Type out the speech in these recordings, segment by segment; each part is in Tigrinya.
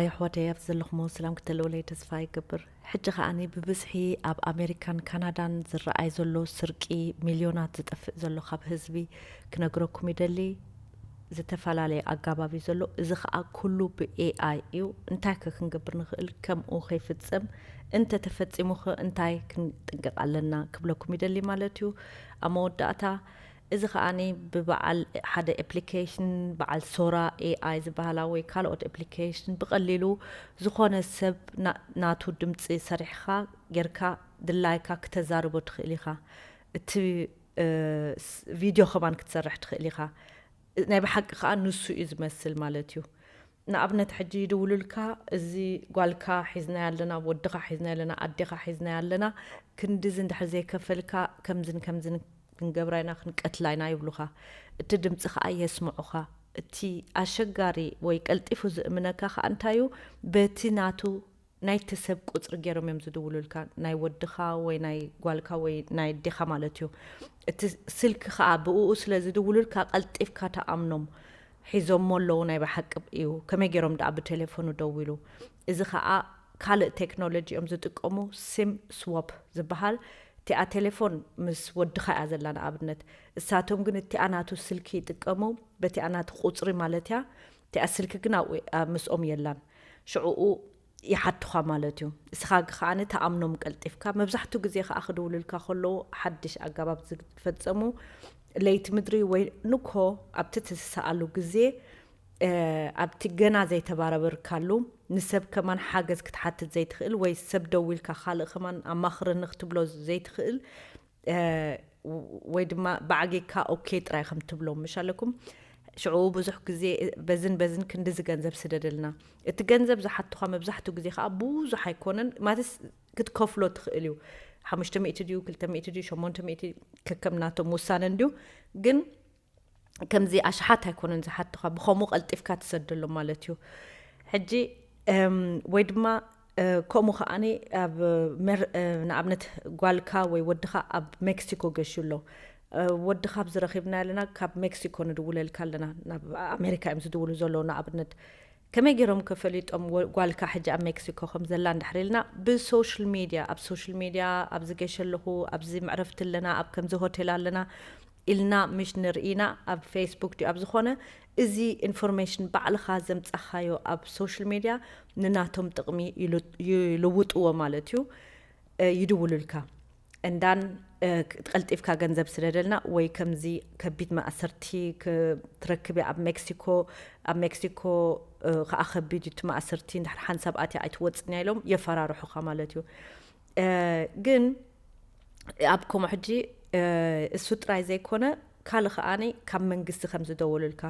ኣሕዋተይ፣ ኣብ ዘለኹሞ ሰላም ክትህልውለይ ተስፋ ይገብር። ሕጂ ከኣኒ ብብዝሒ ኣብ ኣሜሪካን ካናዳን ዝረኣይ ዘሎ ስርቂ፣ ሚልዮናት ዝጠፍእ ዘሎ ካብ ህዝቢ ክነግረኩም ይደሊ። ዝተፈላለየ ኣጋባብ እዩ ዘሎ። እዚ ከኣ ኩሉ ብኤኣይ እዩ። እንታይ ከ ክንገብር ንኽእል ከምኡ ከይፍጸም? እንተ ተፈጺሙ ኸ እንታይ ክንጥንቀቕ ኣለና ክብለኩም ይደሊ ማለት እዩ። ኣብ መወዳእታ እዚ ከኣኒ ብበዓል ሓደ ኣፕሊኬሽን፣ በዓል ሶራ ኤኣይ ዝበሃላ ወይ ካልኦት ኣፕሊኬሽን ብቐሊሉ ዝኾነ ሰብ ና-፣ ናቱ ድምፂ ሰሪሕኻ ጌርካ ድላይካ ክተዛርቦ ትኽእል ኢኻ። እቲ እ፣ ስ-፣ ቪድዮ ከማን ክትሰርሕ ትኽእል ኢኻ። ናይ ብሓቂ ከኣ ንሱ እዩ ዝመስል ማለት እዩ። ንኣብነት ሕጂ ይድውሉልካ፣ እዚ ጓልካ ሒዝናያ ኣለና፣ ወድኻ ሒዝናያ ኣለና፣ ኣዴኻ ሒዝናያ ኣለና፣ ክንድዚ እንድሕር ዘይከፈልካ ከምዝን ከምዝን ክንገብራ ኢና፣ ክንቀትላ ኢና ይብሉኻ። እቲ ድምፂ ከኣ የስምዑኻ። እቲ ኣሸጋሪ ወይ ቀልጢፉ ዝእምነካ ከኣ እንታይ እዩ? በቲ ናቱ ናይቲ ሰብ ቁጽሪ ገይሮም እዮም ዝድውሉልካ፣ ናይ ወድኻ ወይ ናይ ጓልካ ወይ ናይ ኣዴኻ ማለት እዩ። እቲ ስልኪ ከኣ ብእኡ ስለ ዝድውሉልካ ቀልጢፍካ ትኣምኖም። ሒዞሞ ኣለዉ፣ ናይ ብሓቂ እዩ። ከመይ ገይሮም ደኣ ብቴሌፎኑ ደዊሉ? እዚ ከኣ ካልእ ቴክኖሎጂ እዮም ዝጥቀሙ፣ ሲም ስዎፕ ዝበሃል። እቲኣ ቴሌፎን ምስ ወድኻ እያ ዘላ ንኣብነት። እሳቶም ግን እቲኣ ናቱ ስልኪ ይጥቀሙ፣ በቲኣ ናቱ ቁጽሪ ማለት እያ። እቲኣ ስልኪ ግን ኣብኡ፣ ኣብ ምስኦም የላን። ሽዕኡ ይሓቱኻ ማለት እዩ። እስኻ ከኣ ንትኣምኖም ቀልጢፍካ። መብዛሕትኡ ግዜ ከኣ ክድውሉልካ ከለዉ ሓድሽ ኣገባብ ዝፈጸሙ ለይቲ ምድሪ ወይ ንኮ ኣብቲ ትስኣሉ ግዜ፣ እ፣ ኣብቲ ገና ዘይተባረበርካሉ ንሰብ ከማን ሓገዝ ክትሓትት ዘይትኽእል ወይ ሰብ ደዊልካ ካልእ ከማን ኣማኽረኒ ክትብሎ ዘይትኽእል፣ እ፣ ወይ ድማ ብዓጊግካ ኦኬ ጥራይ ከም ትብሎም ምሽ ኣለኩም። ሽዑ ብዙሕ ግዜ በዝን በዝን ክንድዚ ገንዘብ ስደደልና። እቲ ገንዘብ ዝሓቱኻ መብዛሕትኡ ግዜ ከኣ ብዙሕ ኣይኮነን፣ ማለትስ ክትከፍሎ ትኽእል እዩ። ሓሙሽተ ሚእቲ ድዩ፣ ክልተ ሚእቲ ድዩ፣ ሸሞንተ ሚእቲ ከከም ናቶም ውሳነ እንድዩ። ግን ከምዚ ኣሽሓት ኣይኮነን ዝሓቱኻ፣ ብኸምኡ ቀልጢፍካ ትሰደሎም ማለት እዩ። ሕጂ፣ እም፣ ወይ ድማ፣ እ፣ ከምኡ ከኣኒ ኣብ መር-፣ እ፣ ንኣብነት ጓልካ ወይ ወድኻ ኣብ ሜክሲኮ ገሹ ኣሎ። እ፣ ወድኻ ኣብዚ ረኺብና ኣለና፣ ካብ ሜክሲኮ ንድውለልካ ኣለና፣ ናብ ኣሜሪካ እዮም ዝድውሉ ዘለዉ ንኣብነት። ከመይ ገይሮም ከ ፈሊጦም ወ-፣ ጓልካ ሕጂ ኣብ ሜክሲኮ ከም ዘላ እንድሕር ኢልና? ብሶሻል ሚድያ፣ ኣብ ሶሻል ሚድያ ኣብዚ ገሸ ኣለኹ፣ ኣብዚ መዕረፍቲ ኣለና፣ ኣብ ከምዚ ሆቴል ኣለና ኢልና ምሽ ንርኢና፣ ኣብ ፌስቡክ ድዩ ኣብ ዝኾነ፣ እዚ ኢንፎርሜሽን ባዕልኻ ዘምጻኻዮ ኣብ ሶሻል ሚድያ ንናቶም ጥቕሚ ይሉ-፣ ይልውጥዎ ማለት እዩ። እ፣ ይድውሉልካ። እንዳን፣ እ፣ ቀልጢፍካ ገንዘብ ስደደልና ወይ ከምዚ ከቢድ ማእሰርቲ ክ-፣ ትረክብ እያ ኣብ ሜክሲኮ፣ ኣብ ሜክሲኮ፣ እ፣ ከኣ ከቢድ እዩ እቲ ማእሰርቲ፣ እንድሕር ሓንሳብ ኣትያ ኣይትወጽን እያ ኢሎም የፈራርሑኻ ማለት እዩ። እ፣ ግን ኣብ ከምኡ ሕጂ፣ እ፣ እሱ ጥራይ ዘይኮነ ካልእ ከኣኒ ካብ መንግስቲ ከም ዝደወሉልካ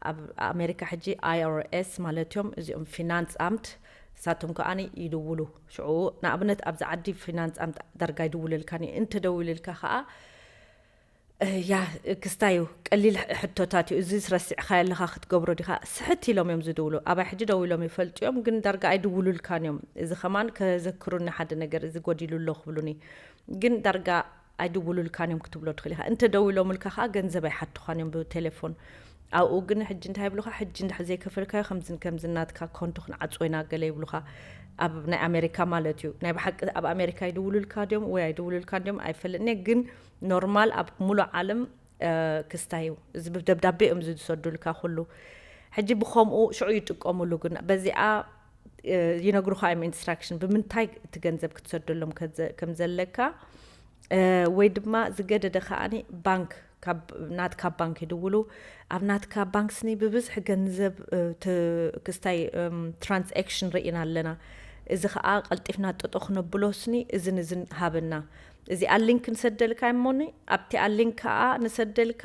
ኣብ ኣሜሪካ ሕጂ ኣይ ኣር ኤስ ማለት እዮም፣ እዚኦም ፊናንስ ኣምት፣ ንሳቶም ከኣኒ ይድውሉ። ሽዑ ንኣብነት ኣብዚ ዓዲ ፊናንስ ኣምት ዳርጋ ይድውልልካን እዩ። እንተደዊልልካ ከኣ፣ እ፣ ያ ክስታይ እዩ፣ ቀሊል ሕ-፣ ሕቶታት እዩ። እዚስ ረሲዕካዮ ኣለኻ ክትገብሮ ዲኻ? ስሕት ኢሎም እዮም ዝድውሉ። ኣባይ ሕጂ ደዊሎም ይፈልጡ እዮም፣ ግን ዳርጋ ኣይድውሉልካን እዮም። እዚ ከማን ከዘክሩኒ ሓደ ነገር፣ እዚ ጎዲሉ ኣሎ ክብሉኒ። ግን ዳርጋ ኣይድውሉልካን እዮም ክትብሎ ትኽእል ኢኻ። እንተ ደዊሎምልካ ከኣ ገንዘብ ኣይሓቱኻን እዮም ብቴሌፎን። ኣብኡ ግን ሕጂ እንታይ ይብሉኻ? ሕጂ እንድሕር ዘይከፈልካዮ ከምዝን ከምዝን ናትካ ኮንቶ ክንዓጽዎ ኢና ገለ ይብሉኻ። ኣብ ናይ ኣሜሪካ ማለት እዩ። ናይ ብሓቂ ኣብ ኣሜሪካ ይድውሉልካ ድዮም ወይ ኣይድውሉልካ ድዮም ኣይፈልጥን እየ፣ ግን ኖርማል ኣብ ሙሉእ ዓለም፣ እ፣ ክስታይ እዩ። እዚ ብደብዳቤ እዮም ዝሰዱልካ ኩሉ። ሕጂ ብኸምኡ ሽዑ ይጥቀሙሉ፣ ግን በዚኣ፣ እ፣ ይነግሩኻ እዮም ኢንስትራክሽን ብምንታይ እቲ ገንዘብ ክትሰደሎም ከዘ-፣ ከም ዘለካ። እ፣ ወይ ድማ ዝገደደ ከኣኒ ባንክ፣ ካብ ናትካ ባንክ ይድውሉ። ኣብ ናትካ ባንክ ስኒ ብብዝሒ ገንዘብ፣ እ፣ ት-፣ ክስታይ፣ እም፣ ትራንዛክሽን ርኢና ኣለና። እዚ ከኣ ቀልጢፍና ጠጦ ክነብሎ ስኒ እዝን እዝን ሃበና። እዚኣ ሊንክ ንሰደልካ እሞኒ፣ ኣብቲኣ ሊንክ ከኣ ንሰደልካ፣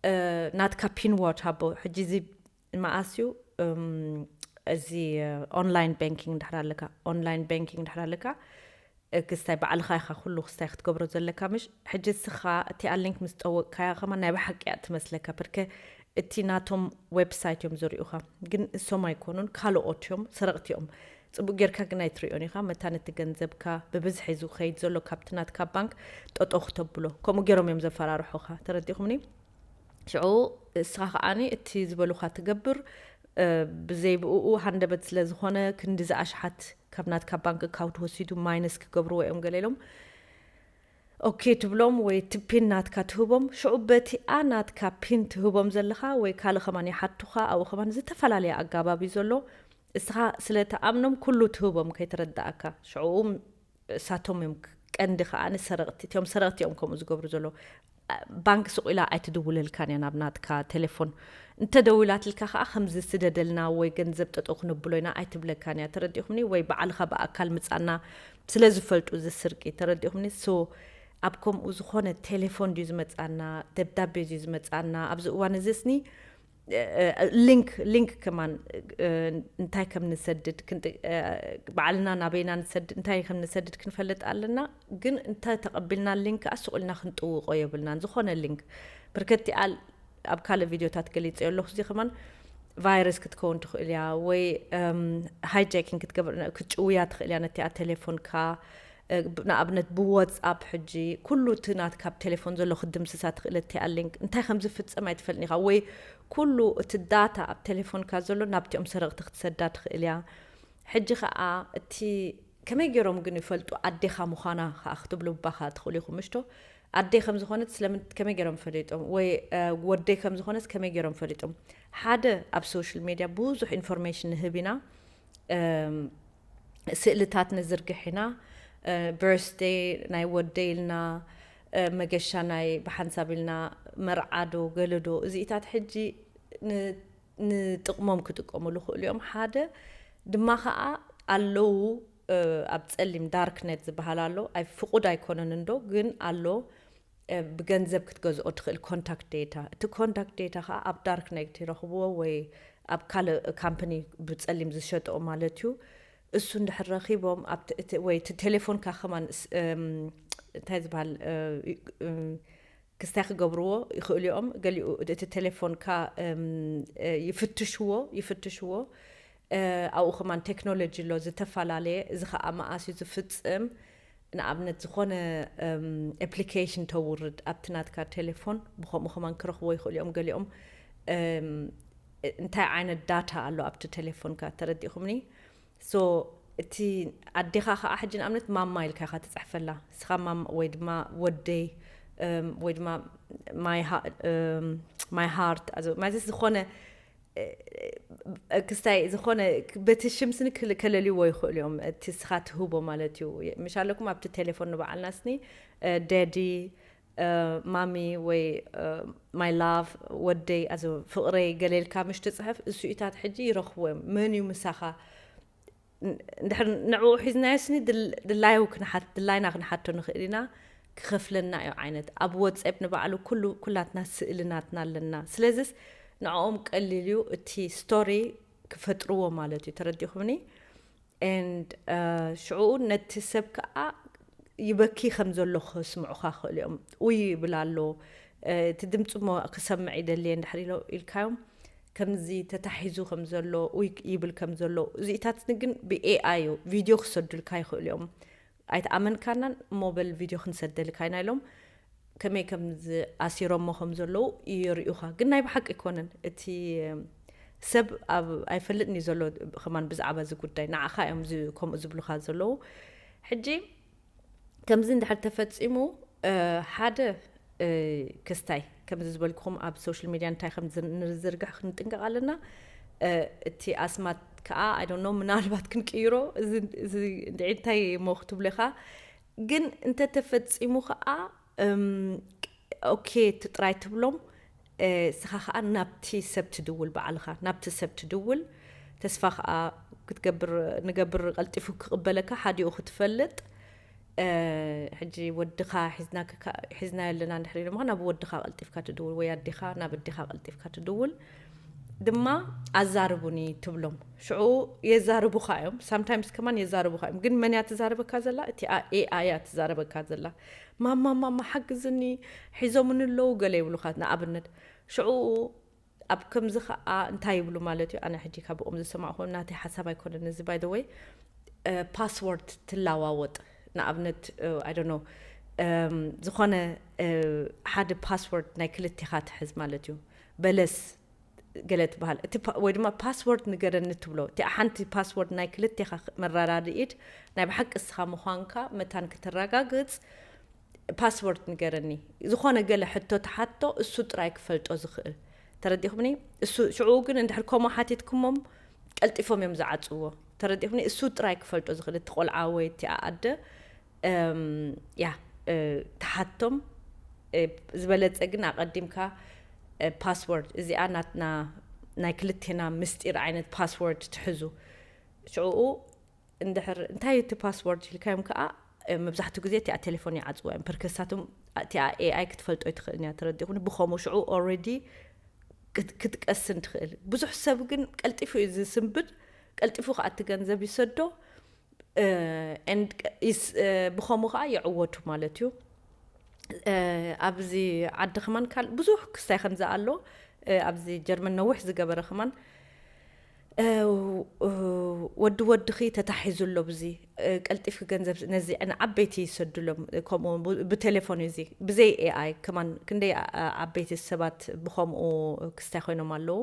እ፣ ናትካ ፒን ዋርድ ሃቦ። ሕጂ እዚ መኣስ እዩ፣ እም፣ እዚ፣ እ፣ ኦንላይን ባንኪንግ እንድሕር ኣለካ፣ ኦንላይን ባንኪንግ እንድሕር ኣለካ፣ እ፣ ክስታይ ባዕልኻ ኢኻ ኩሉ ክስታይ ክትገብሮ ዘለካ፣ ምሽ? ሕጂ እስኻ እቲኣ ሊንክ ምስ ጠወቅካያ ከማን ናይ ብሓቂ እያ ትመስለካ፣ ብርከ እቲ ናቶም ዌብሳይት እዮም ዝሪኡኻ፣ ግን እሶም ኣይኮኑን፣ ካልኦት እዮም፣ ሰረቕቲ እዮም። ጽቡቅ ጌርካ ግን ኣይትሪኦን ኢኻ፣ መታን እቲ ገንዘብካ ብብዝሒ ዝኸይድ ዘሎ ካብቲ ናትካ ባንክ ጠጠው ክተብሎ፣ ከምኡ ጌሮም እዮም ዘፈራርሑኻ። ተረዲኹምኒ? ሽዑ እስኻ ከዓኒ እቲ ዝበሉኻ ትገብር፣ ብዘይ ብእኡ ሃንደበት ስለ ዝኾነ ክንዲ ዝኣሽሓት ካብ ናትካ ባንክ ኣካውንት ወሲዱ ማይነስ ክገብርዎ እዮም ገለ ኢሎም። ኦኬ ትብሎም ወይ እቲ ፒን ናትካ ትህቦም። ሽዑ በቲኣ ናትካ ፒን ትህቦም ዘለኻ ወይ ካልእ ከማን ይሓቱኻ። ኣብኡ ከማን ዝተፈላለየ ኣጋባብ እዩ ዘሎ። እስኻ ስለ ተኣምኖም ኩሉ ትህቦም ከይተረዳእካ። ሽዑ እሳቶም እዮም ቀንዲ ከኣ ንሰረቕቲ እቲኦም ሰረቕቲ እዮም ከምኡ ዝገብሩ ዘለዉ። ባንክ ስቕ ኢላ ኣይትድውለልካን እያ ናብ ናትካ ቴሌፎን። እንተደዊላትልካ ከኣ ከምዚ ስደደልና ወይ ገንዘብ ጠጠው ክነብሎ ኢና ኣይትብለካን እያ። ተረዲእኹምኒ? ወይ ባዕልኻ ብኣካል ምጻና ስለ ዝፈልጡ እዚ ስርቂ። ተረዲእኹምኒ? ሶ ኣብ ከምኡ ዝኾነ ቴሌፎን ድዩ ዝመጻና፣ ደብዳቤ ድዩ ዝመጻና? ኣብዚ እዋን እዚ ስኒ ሊንክ ሊንክ ከማን እንታይ ከም ንሰድድ ባዕልና ናበይና ንሰድድ እንታይ ከም ንሰድድ ክንፈልጥ ኣለና። ግን እንተ ተቐቢልና ሊንክ ኣስቑልና ክንጥውቆ የብልናን። ዝኾነ ሊንክ ብርከት ይኣል ኣብ ካልእ ቪድዮታት ገሊጸዮ ኣለኹ። እዚ ከማን ቫይረስ ክትከውን ትኽእል እያ ወይ ሃይጃኪንግ ክትገብር ክትጭውያ ትኽእል እያ ነቲኣ ቴሌፎንካ። ንኣብነት ብዋትስኣፕ ሕጂ ኩሉ እቲ ናት ካብ ቴሌፎን ዘሎ ክድምስሳ ትኽእል እቲኣ ሊንክ እንታይ ከም ዝፍጸም ኣይትፈልጥን ኢኻ ወይ ኩሉ እቲ ዳታ ኣብ ቴሌፎንካ ዘሎ ናብቲኦም ሰረቕቲ ክትሰዳ ትኽእል እያ። ሕጂ ኸኣ እቲ ከመይ ገይሮም ግን ይፈልጡ ኣዴኻ ምዃና ኸኣ ክትብሉ ባኻ ትኽእሉ ኢኹም ምሽቶ ኣደይ ከም ዝኾነት ስለምን ከመይ ገይሮም ፈሊጦም ወይ ወደይ ከም ዝኾነስ ከመይ ገይሮም ፈሊጦም ሓደ ኣብ ሶሻል ሜድያ ብዙሕ ኢንፎርሜሽን ንህብ ኢና። ስእልታት ንዝርግሕ ኢና። በርስደይ ናይ ወደይ ኢልና መገሻ ናይ ብሓንሳብ ኢልና መርዓዶ ገለዶ እዚኢታት ሕጂ ንጥቕሞም ክጥቀሙሉ ክእሉ እዮም ሓደ ድማ ከዓ ኣለዉ ኣብ ፀሊም ዳርክነት ዝበሃል ኣሎ። ኣይ ፍቑድ ኣይኮነን እንዶ ግን ኣሎ። ብገንዘብ ክትገዝኦ ትኽእል ኮንታክት ዴታ እቲ ኮንታክት ዴታ ከዓ ኣብ ዳርክነት ይረኽብዎ ወይ ኣብ ካልእ ካምፕኒ ብፀሊም ዝሸጥኦ ማለት እዩ። እሱ እንድሕር ረኺቦም ወይ እቲ ቴሌፎንካ ከማን እንታይ ዝበሃል ክስታይ ክገብርዎ ይኽእሉ እዮም። ገሊኡ እቲ ቴሌፎንካ ይፍትሽዎ ይፍትሽዎ ኣብኡ ከማን ቴክኖሎጂ ኣሎ ዝተፈላለየ። እዚ ከዓ መኣስ እዩ ዝፍፅም? ንኣብነት ዝኾነ ኣፕሊኬሽን ተውርድ ኣብቲ ናትካ ቴሌፎን ብከምኡ ከማን ክረኽቦ ይኽእሉ እዮም። ገሊኦም እንታይ ዓይነት ዳታ ኣሎ ኣብቲ ቴሌፎንካ ተረዲእኹምኒ? ሶ እቲ ኣዴኻ ከዓ ሕጂ ንኣብነት ማማ ኢልካ ኢኻ ትፅሕፈላ እስኻ ማማ ወይ ድማ ወደይ ወይ ድማ ማይ ሃርት ማዘስ ዝኾነ ክስታይ ዝኾነ በቲ ሽምስኒ ከለልዎ ይኽእሉ እዮም እቲ ስኻ ትህቦ ማለት እዩ። ምሽ ኣለኩም ኣብቲ ቴሌፎን ንበዓልና ስኒ ደዲ ማሚ ወይ ማይ ላቭ ወደይ ኣዚ ፍቕረይ ገሌልካ ምሽ ትፅሕፍ እሱኢታት ሕጂ ይረኽብዎ እዮም። መን እዩ ምሳኻ ንድሕር ንዕኡ ሒዝናዮ ስኒ ድላዩ ድላይና ክንሓቶ ንኽእል ኢና። ክኸፍለና እዩ ዓይነት ኣብ ወፅኤፕ ንባዕሉ ኩሉ ኩላትና ስእልናትና ኣለና። ስለዚስ ንዕኦም ቀሊል እዩ እቲ ስቶሪ ክፈጥርዎ ማለት እዩ። ተረዲኹምኒ? And ሽዑኡ ነቲ ሰብ ከዓ ይበኪ ከም ዘሎ ክስምዑኻ ክእል እዮም። ውይ ይብል ኣሎ እቲ ድምፂ ሞ ክሰምዕ ይደልየ እንድሕር ኢልካዮም ከምዚ ተታሒዙ ከም ዘሎ ውይ ይብል ከም ዘሎ እዚኢታትኒ ግን ብኤኣይ እዩ ቪድዮ ክሰዱልካ ይኽእሉ እዮም። ኣይተኣመንካናን እሞ በል ቪድዮ ክንሰደልካ ኢና ኢሎም ከመይ ከም ዝኣሲሮሞ ከም ዘለዉ የርእዩኻ። ግን ናይ ብሓቂ ኣይኮነን እቲ ሰብ ኣብ ኣይፈልጥን እዩ ዘሎ ከማን ብዛዕባ እዚ ጉዳይ ንዓኻ እዮም ከምኡ ዝብሉኻ ዘለዉ። ሕጂ ከምዚ እንድሕር ተፈፂሙ ሓደ ክስታይ ከምዚ ዝበልኩኹም ኣብ ሶሻል ሚድያ እንታይ ከም ንዝርግሕ ክንጥንቀቕ ኣለና። እቲ ኣስማት ከዓ ኣይ ዶንት ኖ ምናልባት ክንቅይሮ እዚ እንታይ እሞ ክትብሉ ኢኻ። ግን እንተተፈፂሙ ከዓ ኦኬ እቲ ጥራይ ትብሎም። ስኻ ከዓ ናብቲ ሰብ ትድውል ባዕልኻ ናብቲ ሰብ ትድውል። ተስፋ ከዓ ክትገብር ንገብር ቀልጢፉ ክቕበለካ ሓዲኡ ክትፈልጥ። ሕጂ ወድኻ ሒዝናዮ ኣለና እንድሕር ኢሎምኻ ናብ ወድኻ ቀልጢፍካ ትድውል ወይ ኣዴኻ ናብ ኣዴኻ ቀልጢፍካ ትድውል። ድማ ኣዛርቡኒ ትብሎም ሽዑ የዛርቡኻ እዮም። ሳምታይምስ ከማን የዛርቡኻ እዮም። ግን መን እያ ትዛረበካ ዘላ? እቲ ኤኣይ እያ ትዛረበካ ዘላ። ማማ ማማ ሓግዝኒ ሒዞምኒ ኣለዉ ገለ ይብሉኻ ንኣብነት። ሽዑ ኣብ ከምዚ ከዓ እንታይ ይብሉ ማለት እዩ? ኣነ ሕጂ ካብኦም ዝሰማዕኹ ናተይ ሓሳብ ኣይኮነን እዚ ባይ ወይ ፓስወርድ ትለዋወጥ ንኣብነት ኣይ ዶንት ኖ ዝኾነ ሓደ ፓስወርድ ናይ ክልቴኻ ትሕዝ ማለት እዩ። በለስ ገለ ትበሃል። እቲ ፓ-፣ ወይ ድማ ፓስወርድ ንገረኒ ትብሎ። እቲኣ ሓንቲ ፓስወርድ ናይ ክልቴኻ መረዳድኢት ናይ ብሓቂ እስኻ ምዃንካ መታን ክትረጋግጽ ፓስወርድ ንገረኒ። ዝኾነ ገለ ሕቶ ትሓቶ እሱ ጥራይ ክፈልጦ ዝኽእል። ተረዲኹምኒ? እሱ ሽዑ ግን እንድሕር ከምኡ ሓቲትኩሞም ቀልጢፎም እዮም ዝዓጽዎ። ተረዲኹምኒ? እሱ ጥራይ ክፈልጦ ዝኽእል እቲ ቆልዓ ወይ እቲኣ ኣደ፣ እም፣ ያ፣ እ፣ ትሓቶም። እ፣ ዝበለጸ ግን ኣቐዲምካ፣ እ፣ ፓስወርድ እዚኣ ናትና ናይ ክልቴና ምስጢር ዓይነት ፓስወርድ ትሕዙ። ሽዑኡ እንድሕር እንታይ እቲ ፓስወርድ ኢልካዮም ከኣ፣ እ፣ መብዛሕትኡ ግዜ እቲኣ ቴሌፎን ይዓጽዋ እዮም። ፐርከሳቶም እቲኣ ኤኣይ ክትፈልጦ ኣይትኽእልን እያ። ተረዲኹኒ? ብኸምኡ ሽዑ ኦልሬዲ ክት-፣ ክትቀስን ትኽእል። ብዙሕ ሰብ ግን ቀልጢፉ እዩ ዝስንብድ፣ ቀልጢፉ ከኣ እቲ ገንዘብ ይሰዶ። እ፣ and ቅ-፣ ይስ-፣ እ፣ ብኸምኡ ከኣ ይዕወቱ ማለት እዩ። እ፣ ኣብዚ ዓዲ ከማን ካል-፣ ብዙሕ ክስታይ ከምዚ ኣሎ። እ፣ ኣብዚ ጀርመን ነዊሕ ዝገበረ ከማን፣ እ፣ እ፣ ወዲ ወድኺ ተታሒዙ ኣሎ ብዚ፣ እ፣ ቀልጢፍኪ ገንዘብ ነዚ ንዓበይቲ ይሰዱሎም፣ እ፣ ከምኡ ቡ-፣ ብቴሌፎን እዩ እዚ፣ ብዘይ ኤኣይ ከማን ክንደይ ዓ-፣ ዓበይቲ ሰባት ብኸምኡ ክስታይ ኮይኖም ኣለዉ።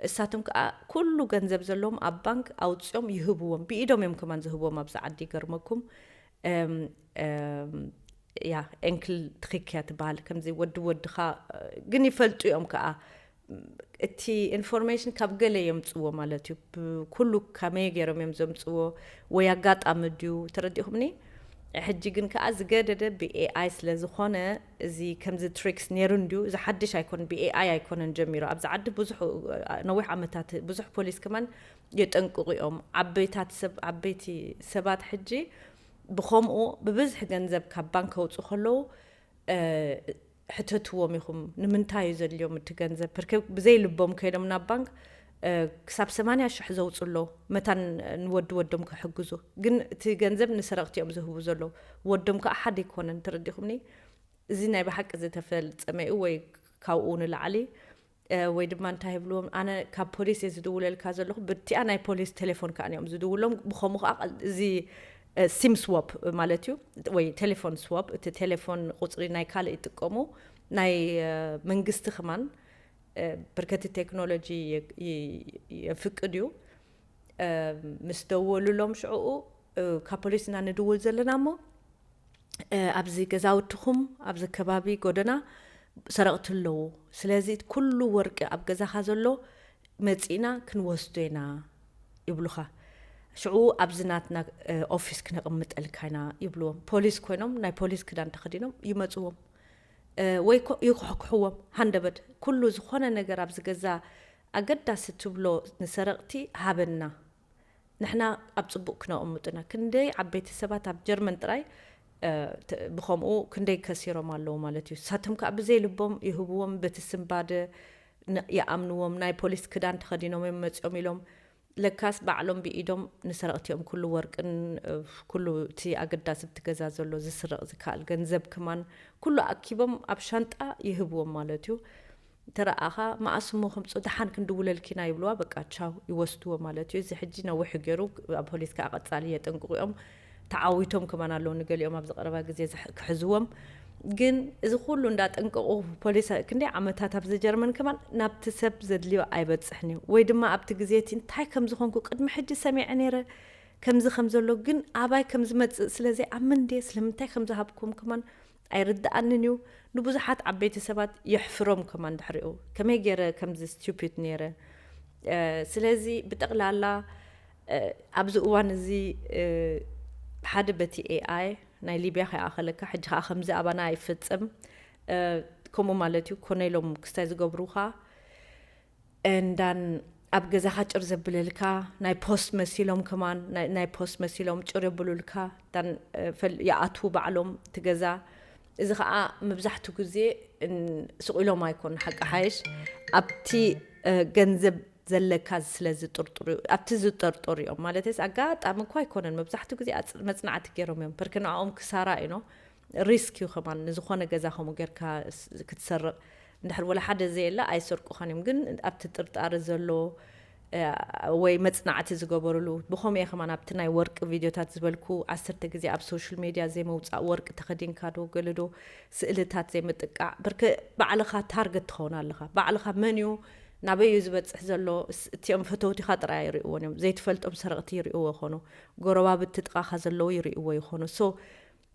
እሳቶም ከኣ ኩሉ ገንዘብ ዘለዎም ኣብ ባንክ ኣውጽኦም ይህብዎም፣ ብኢዶም እዮም ከማን ዝህብዎም ኣብዚ ዓዲ ይገርመኩም። እም፣ እም፣ ያ፣ ኤንክል ትኺክ እያ ትበሃል። ከምዚ ወዲ ወድኻ፣ እ፣ ግን ይፈልጡ እዮም ከኣ። እቲ ኢንፎርሜሽን ካብ ገለ የምጽዎ ማለት እዩ። ብ-፣ ኩሉ ከመይ ገይሮም እዮም ዘምጽዎ ወይ ኣጋጣሚ ድዩ? ተረዲኹምኒ? ሕጂ ግን ከኣ ዝገደደ ብኤኣይ ስለ ዝኾነ፣ እዚ ከምዚ ትሪክስ ነይሩ እንድዩ፣ እዚ ሓድሽ ኣይኮነን፣ ብኤኣይ ኣይኮነን ጀሚሩ። ኣብዚ ዓዲ ብዙሕ፣ ነዊሕ ዓመታት ብዙሕ ፖሊስ ከማን የጠንቅቑ እዮም። ዓበይታት ሰብ፣ ዓበይቲ ሰባት ሕጂ ብኸምኡ ብብዝሒ ገንዘብ ካብ ባንክ ከውጽኡ ከለዉ፣ እ፣ ሕተትዎም ኢኹም፣ ንምንታይ እዩ ዘድልዮም እቲ ገንዘብ? ብርከ-፣ ብዘይ ልቦም ከይዶም ናብ ባንክ፣ እ፣ ክሳብ ሰማንያ ሽሕ ዘውጽኡ ኣለዉ፣ መታን ንወዲ ወዶም ክሕግዙ። ግን እቲ ገንዘብ ንሰረቕቲ እዮም ዝህቡ ዘለዉ። ወዶም ከኣ ሓደ ኣይኮነን፣ ተረዲኹምኒ? እዚ ናይ ብሓቂ ዝተፈጸመ እዩ ወይ ካብኡ ንላዕሊ፣ እ፣ ወይ ድማ እንታይ ይብልዎም፣ ኣነ ካብ ፖሊስ እየ ዝድውለልካ ዘለኹ፣ ብቲኣ ናይ ፖሊስ ቴሌፎን ከኣ እዮም ዝድውሎም። ብኸምኡ ከኣ ቀል-፣ እዚ፣ እ፣ ሲም ስዋፕ ማለት እዩ፣ ወይ ቴሌፎን ስዋፕ፣ እቲ ቴሌፎን ቁጽሪ ናይ ካልእ ይጥቀሙ፣ ናይ፣ እ፣ መንግስቲ ከማን፣ እ፣ ብርከቲ ቴክኖሎጂ የ-፣ ይ-፣ የፍቅድ እዩ። እ፣ ምስ ደወሉሎም ሽዕኡ፣ እ፣ ካብ ፖሊስ ኢና ንድውል ዘለና እሞ፣ እ፣ ኣብዚ ገዛውትኹም፣ ኣብዚ ከባቢ ጎደና ሰረቕቲ ኣለዉ። ስለዚ ኩሉ ወርቂ ኣብ ገዛኻ ዘሎ መጺእና ክንወስዶ ኢና ይብሉኻ። ሽዑ ኣብዚ ናትና፣ እ፣ ኦፊስ ክነቕምጠልካ ኢና ይብልዎም። ፖሊስ ኮይኖም፣ ናይ ፖሊስ ክዳን ተኸዲኖም ይመጽዎም። እ፣ ወይ ኮ-፣ ይኩሕኩሕዎም። ሃንደበት ኩሉ ዝኾነ ነገር ኣብዚ ገዛ ኣገዳሲ ትብሎ ንሰረቕቲ ሃበና። ንሕና ኣብ ጽቡቕ ክነቕምጡና። ክንደይ ዓበይቲ ሰባት ኣብ ጀርመን ጥራይ፣ እ፣ ተ-፣ ብኸምኡ ክንደይ ከሲሮም ኣለዉ ማለት እዩ። ንሳቶም ከኣ ብዘይ ልቦም ይህብዎም፣ በቲ ስንባደ ን-፣ ይኣምንዎም። ናይ ፖሊስ ክዳን ተኸዲኖም እዮም መጺኦም ኢሎም፣ ለካስ ባዕሎም ብኢዶም ንሰረቕቲ እዮም ኩሉ ወርቅን፣ እ፣ ኩሉ እቲ ኣገዳሲ ኣብቲ ገዛ ዘሎ ዝስረቕ ዝከኣል ገንዘብ ከማን ኩሉ ኣኪቦም ኣብ ሻንጣ ይህብዎም ማለት እዩ። ተረኣኻ፣ መኣስ እሞ ከምጽኡ፣ ደሓን ክንድውለልኪ ኢና ይብልዋ፣ በቃ ቻው፣ ይወስድዎ ማለት እዩ። እዚ ሕጂ ነዊሕ ገይሩ፣ ኣብ ፖሊስ ከኣ ቀጻሊ የጠንቅቑ እዮም። ተዓዊቶም ከማን ኣለዉ፣ ንገሊኦም ኣብዚ ቀረባ ግዜ ዝሕ-፣ ክሕዝዎም። ግን እዚ ኩሉ እንዳጠንቀቑ ፖሊስ ክንደይ ዓመታት ኣብዚ ጀርመን ከማን ናብቲ ሰብ ዘድልዮ ኣይበጽሕን እዩ። ወይ ድማ ኣብቲ ግዜ እቲ እንታይ ከም ዝኾንኩ ቅድሚ ሕጂ ሰሚዐ ነይረ፣ ከምዚ ከም ዘሎ፣ ግን ኣባይ ከም ዝመጽእ ስለ ዘይኣምን ድየ፣ ስለምንታይ ከም ዝሃብኩም ከማን ኣይርድኣንን እዩ። ንብዙሓት ዓበይቲ ሰባት የሕፍሮም ከማን ድሕሪኡ። ከመይ ገይረ ከምዚ ስቱፒድ ነይረ? እ፣ ስለዚ ብጠቕላላ፣ እ፣ ኣብዚ እዋን እዚ፣ እ፣ ሓደ በቲ ኤኣይ ናይ ሊብያ ከይኣኸለካ፣ ሕጂ ከኣ ከምዚ ኣባና ኣይፈጸም። እ፣ ከምኡ ማለት እዩ፣ ኮነ ኢሎም ክስታይ ዝገብሩኻ። እንዳን ኣብ ገዛኻ ጭር ዘብለልካ፣ ናይ ፖስት መሲሎም ከማን፣ ናይ፣ ናይ ፖስት መሲሎም ጭር የብሉልካ፣ እንዳን፣ እ፣ ፈል-፣ ይኣትዉ ባዕሎም እቲ ገዛ። እዚ ኸኣ መብዛሕትኡ ግዜ እን-፣ ስቕ ኢሎም ኣይኮኑን፣ ሓቂ ሓይሽ ኣብቲ፣ እ፣ ገንዘብ ዘለካ ስለ ዝጥርጥሩ፣ ኣብቲ ዝጠርጠሩ እዮም። ማለትስ ኣጋጣሚ እኳ ኣይኮነን፣ መብዛሕትኡ ግዜ ኣጽ-፣ መጽናዕቲ ገይሮም እዮም። ፐርክ ንዕኦም ክሳራ እዩ፣ ኖ ሪስክ እዩ ከማን፣ ንዝኾነ ገዛ ከምኡ ጌርካ ስ-፣ ክትሰርቕ እንድሕር ወላ ሓደ ዘየለ ኣይሰርቁኻን እዮም። ግን ኣብቲ ጥርጣረ ዘሎ፣ እ፣ ወይ መጽናዕቲ ዝገበሩሉ፣ ብኸምኡ እየ ከማን ኣብቲ ናይ ወርቂ ቪድዮታት ዝበልኩ፣ ዓሰርተ ግዜ ኣብ ሶሻል ሜድያ ዘይመውጻእ፣ ወርቂ ተኸዲንካ ዶ ገለ ዶ ስእልታት ዘይምጥቃዕ፣ ብርክ ባዕልኻ ታርገት ትኸውን ኣለኻ። ባዕልኻ መን እዩ ናበይ እዩ ዝበፅሕ ዘሎ? እስ- እቲኦም ፈተውቲኻ ጥራይ ኣይርእይዎን እዮም። ዘይትፈልጦም ሰረቕቲ ይርእይዎ ይኾኑ። ጎረባብቲ ጥቓኻ ዘለዉ ይርእይዎ ይኾኑ። So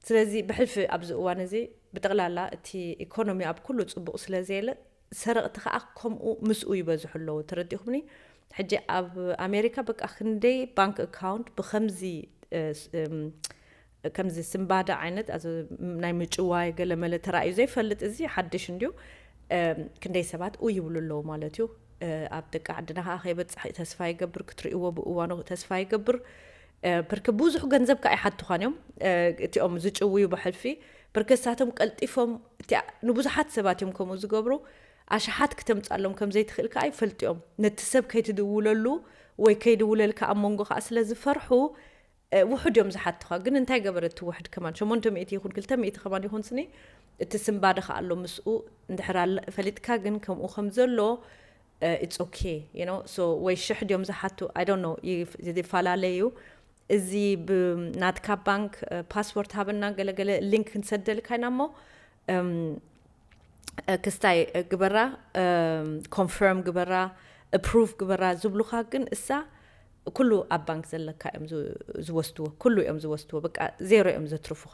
ስለዚ ብሕልፊ ኣብዚ እዋን እዚ ብጠቕላላ እቲ ኢኮኖሚ ኣብ ኩሉ ፅቡቕ ስለ ዘየለ ሰረቕቲ ከዓ ከምኡ ምስኡ ይበዝሑ ኣለዉ። ተረዲኹምኒ? ሕጂ ኣብ ኣሜሪካ በቃ ክንደይ ባንክ ኣካውንት ብከምዚ እ፣ ስ- እም፣ ከምዚ ስምባደ ዓይነት ኣዚ ናይ ምጭዋይ ገለመለ ተራእዩ ዘይፈልጥ፣ እዚ ሓድሽ እንድዩ። እም፣ ክንደይ ሰባት ኡ ይብሉ ኣለዉ ማለት እዩ። እ፣ ኣብ ደቂ ዓድና ከዓ ከይበፅሕ ተስፋ ይገብር። ክትርእይዎ ብእዋኑ ተስፋ ይገብር። እ፣ ብርክ ብዙሕ ገንዘብ ከዓ ይሓትኳን እዮም። እ፣ እቲኦም ዝጭውዩ ብሕልፊ ብርከሳቶም ቀልጢፎም እቲኣ ንብዙሓት ሰባት እዮም ከምኡ ዝገብሩ። ኣሽሓት ክተምፃሎም ከም ዘይትኽእል ከዓ ይፈልጡ እዮም። ነቲ ሰብ ከይትድውለሉ ወይ ከይድውለልካ ኣብ መንጎ ከዓ ስለ ዝፈርሑ እ፣ ውሑድ እዮም ዝሓትኻ። ግን እንታይ ገበረ እቲ ውሕድ ከማን ሸሞንተ ሚእቲ ይኹን ክልተ ሚእቲ ከማን ይኹን ስኒ እቲ ስምባደ ከዓ ኣሎ ምስኡ። እንድሕር ኣለ- ፈሊጥካ ግን ከምኡ ከም ዘሎ it's okay you know so ወይ ሽሕ ድዮም ዝሓቱ I don't know ይፍ- ይፈላለ እዩ። እዚ ብናትካ ባንክ ፓስወርድ ሃበና ገለገለ ሊንክ ክንሰደልካ ኢና እሞ እም፣ እ፣ ክስታይ እ፣ ግበራ ኮንፈርም ግበራ ኣፕሩቭ ግበራ ዝብሉኻ ግን እሳ ኩሉ ኣብ ባንክ ዘለካ እዮም ዝ- ዝወስድዎ። ኩሉ እዮም ዝወስድዎ። በቃ ዜሮ እዮም ዘትርፉኻ።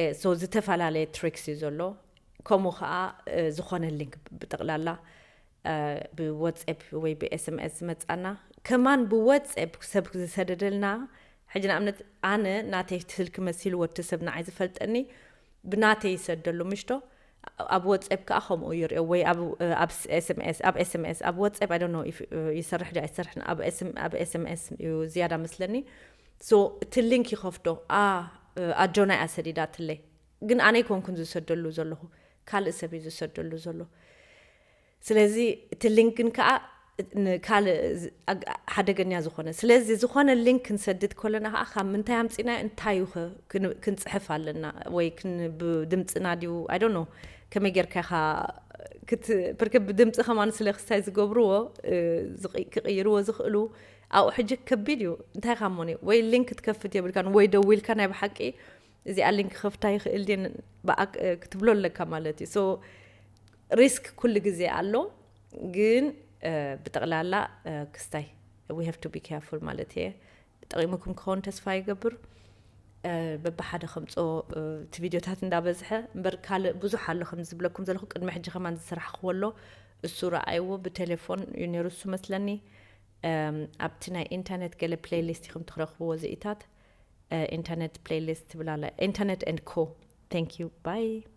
እ፣ so ዝተፈላለየ ትሪክስ እዩ ዘሎ። ከምኡ ከዓ እ፣ ዝኾነ ሊንክ ብጠቕላላ እ፣ ብወትስኣፕ ወይ ብኤስኤምኤስ ዝመፃና ከማን ብወትስኣፕ ሰብ ዝሰደደልና። ሕጂ ንኣብነት ኣነ ናተይ ስልኪ መሲልዎ እቲ ሰብ ንዓይ ዝፈልጠኒ ብናተይ ይሰደሉ ምሽቶ። ኣብ ወትስኣፕ ከዓ ከምኡ ይርእዮ ወይ ኣብ ኣብ ኤስኤምኤስ ኣብ ኤስኤምኤስ ኣብ ወትስኣፕ I don't know if ይሰርሕ ዶ ኣይሰርሕን ኣብ ኤስኤምኤስ እዩ ዝያዳ መስለኒ። So እቲ ሊንክ ይኸፍቶ። ኣ ኣጆና እያ ሰዲዳትለይ፣ ግን ኣነ ኣይኮንኩን ዝሰደሉ ዘለኹ፣ ካልእ ሰብ እዩ ዝሰደሉ ዘሎ። ስለዚ እቲ ሊንክ ግን ከዓ ንካልእ ዝ- ኣግ- ሓደገኛ ዝኾነ ስለዚ ዝኾነ ሊንክ ክንሰድድ ከለና ከዓ ካብ ምንታይ ኣምፂና እንታይ እዩ ከ ክን- ክንፅሕፍ ኣለና ወይ ክን- ብድምፅና ድዩ I don't know ከመይ ጌርካ ኢኻ ክት- ብርክ ብድምፂ ከማን ስለ ክስታይ ዝገብርዎ እ፣ ዝቕ- ክቕይርዎ ዝኽእሉ ኣብኡ ሕጂ ከቢድ እዩ። እንታይ ኢኻ እሞኒ ወይ ሊንክ ክትከፍት የብልካን ወይ ደዊልካ ናይ ብሓቂ እዚኣ ሊንክ ክኸፍታ ይኽእል ድየ ን- ብኣክ- እ፣ ክትብሎ ኣለካ ማለት እዩ። So ሪስክ ኩሉ ግዜ ኣሎ፣ ግን እ፣ ብጠቕላላ እ፣ ክስታይ we have to be careful ማለት እየ። ጠቒሙኩም ክኸውን ተስፋ ይገብር። እ፣ በብሓደ ከምፅኦ እ፣ እቲ ቪድዮታት እንዳበዝሐ እምበር ካልእ ብዙሕ ኣሎ ከም ዝብለኩም ዘለኹ ቅድሚ ሕጂ ከማን ዝሰራሕክዎ ኣሎ። እሱ ረኣይዎ ብቴሌፎን እዩ ነይሩ እሱ መስለኒ። እም፣ ኣብቲ ናይ ኢንተርኔት ገለ ፕሌይሊስት ኢኹም ትረኽብዎ ዝኢታት እ፣ ኢንተርኔት ፕሌይሊስት ትብላለ ኢንተርኔት and co thank you bye